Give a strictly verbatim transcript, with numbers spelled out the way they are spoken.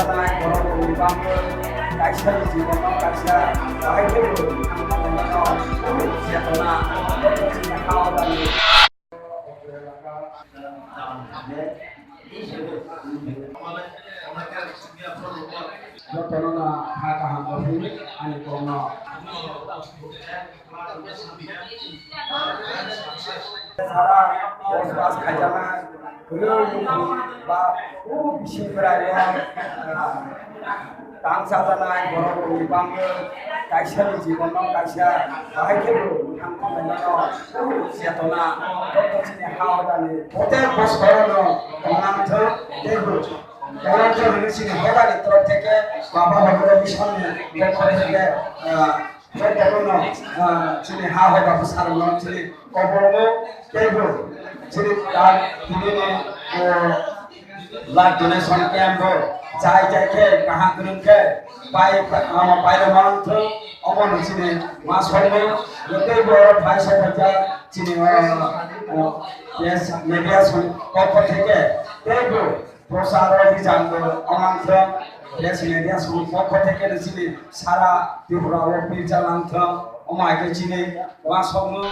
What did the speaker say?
Borok rokni bagwi kaisa ni jibono kaisa bahai khe bo thang thang mano chetona, joto chini ha orani. Jotono no ha kaham bo philwi ani kokno. Sara bosbas khaijaknai kwrwi ba o bisi bwrwi o, ah, tang chajaknai borok rokni bagwi kaisa ni jibono kaisa bahai khe bo thang thang mano chetona, joto chini ha orani protek bosorono tongnang thung tei bo tongnang thung hwnwi chini hogani torop theke baba hogro missionni pokho theke, ah, Jotono, ah, chini ha hoda bwsarokno chini kobormo teibo chini tak tinini, o, blood donation camp bo jai jai khe kaham kwrwng khe pai, ah, pairwk man thung, omono chini ma songmo teibo phai sokha chini, ah, ah, yes, media song pokho theke teibo Prochar o bijang bo omang thung, press media song pokho theke no chini sara Tripura o pirja lang thung, omo hai khe chini uansukmung.